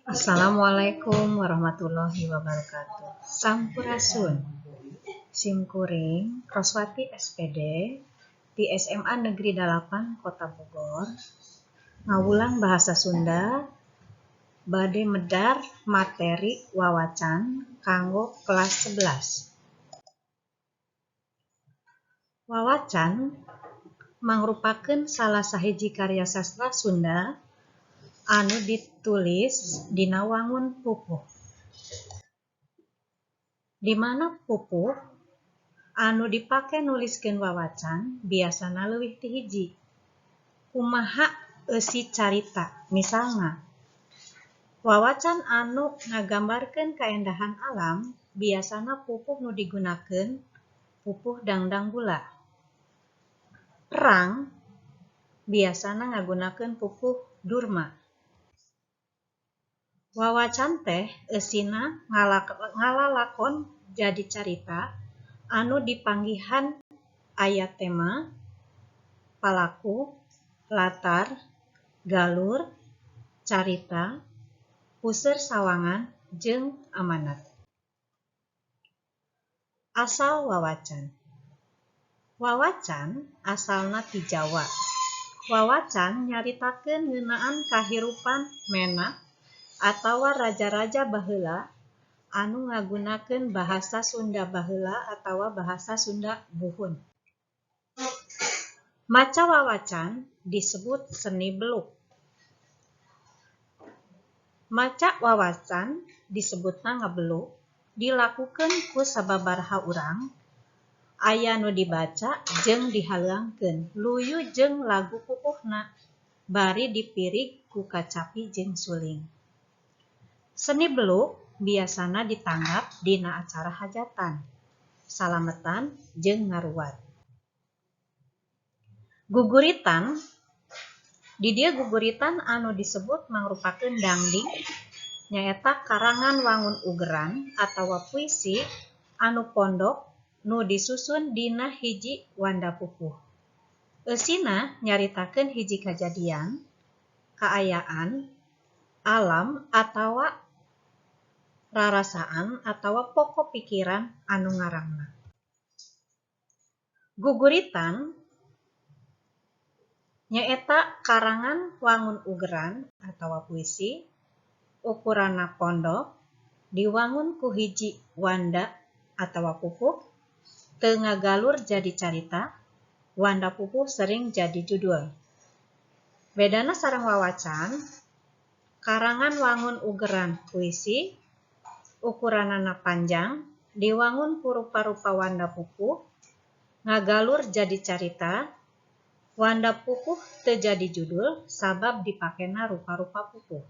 Assalamualaikum warahmatullahi wabarakatuh. Sampurasun. Simkuring Roswati SPD di SMA Negeri 8 Kota Bogor. Ngawulang bahasa Sunda bade medar materi wawacan kanggo kelas 11. Wawacan mangrupakeun salah sahiji karya sastra Sunda anu ditulis dina wangun pupuh. Di mana pupuh anu dipake nuliskeun wawacan biasana leuwih ti hiji. Kumaha eusi carita, misalna wawacan anu ngagambarkeun kaendahan alam biasana pupuh nu digunakeun pupuh dangdang gula. Perang biasana ngagunakeun pupuh durma. Wawacan teh eusina ngalalakon jadi carita anu dipanggihan aya tema, palaku, latar, galur, carita, puseur sawangan jeung amanat. Asal wawacan. Wawacan asalna ti Jawa. Wawacan nyaritakeun ngeunaan kahirupan menak atawa raja-raja baheula anu ngagunakeun bahasa Sunda baheula atawa bahasa Sunda buhun. Maca wawacan disebut seni beluk. Maca wawacan disebutna ngabeluk dilakukeun ku sababaraha urang, aya nu dibaca jeung dihaleuangkeun luyu jeung lagu pupuhna bari dipirig ku kacapi jeung suling. Seni beluk biasana ditanggap dina acara hajatan, salametan jeung ngaruat. Guguritan di dieu guguritan anu disebut mangrupakeun dangding nyaeta karangan wangun ugeran atawa puisi anu pondok nu disusun dina hiji wanda pupuh. Eusina nyaritakeun hiji kajadian, kaayaan, alam atawa rarasaan atawa pokok pikiran anu ngarangna. Guguritan nyaeta karangan wangun ugeran atawa puisi ukuranna pondok diwangun ku hiji wanda atawa pupuh teu ngagalur jadi carita, wanda pupuh sering jadi judul. Bedana sareng wawacan, karangan wangun ugeran puisi ukuranana panjang diwangun ku rupa-rupa wanda pupuh ngagalur jadi carita, wanda pupuh teu jadi judul sabab dipakena rupa-rupa pupuh.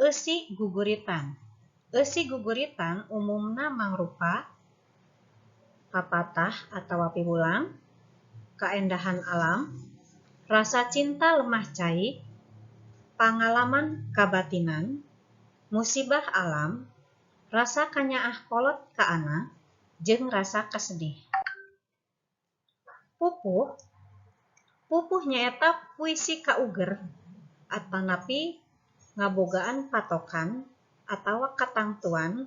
Eusi guguritan. Eusi guguritan umumna mangrupa papatah atawa piwulang, kaendahan alam, rasa cinta lemah cai, pangalaman kabatinan, musibah alam, rasa kanyaah kolot ka anak, jeung rasa kasedih. Pupuh, pupuh nyaeta puisi kauger atanapi ngabogaan patokan atawa katangtuan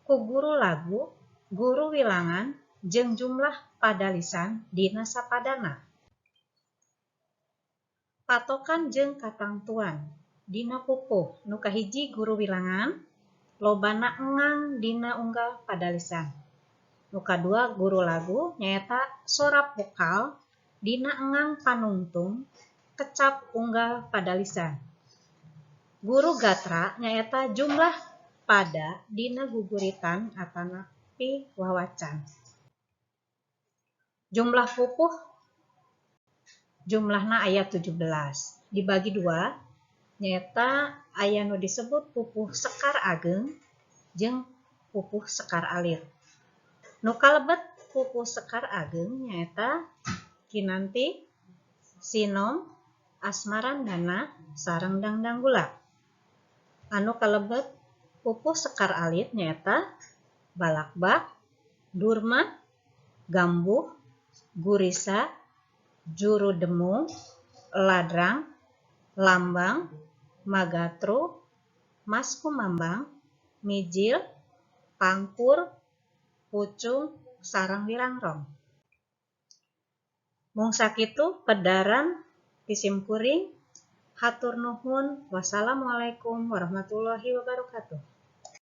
ku guru lagu, guru wilangan jeung jumlah padalisan dina sapadana. Patokan jeung katangtuan dina pupuh nu kahiji guru wilangan lobana engang dina unggal padalisan. Nu kadua guru lagu nyaeta sorap vokal dina engang panungtung kecap unggal padalisan. Guru gatra nyaeta jumlah pada dina guguritan atanapi wawacan. Jumlah pupuh jumlahna aya 17 dibagi dua nyaeta aya nu disebut pupuh sekar ageng jeung pupuh sekar alit. Nu kalebet pupuh sekar ageng nyaeta Kinanti, Sinom, Asmarandana sareng Dangdang Gula. Anu kalebet pupuh sekar alit nyaeta Balakbak, Durma, Gambuh, Gurisa, Juru Demung, Ladrang, Lambang, Magatru, Maskumambang, Mijil, Pangkur, Pucung, sareng Wirangrong. Mung sakitu pedaran ti simkuring, hatur nuhun. Wassalamualaikum warahmatullahi wabarakatuh.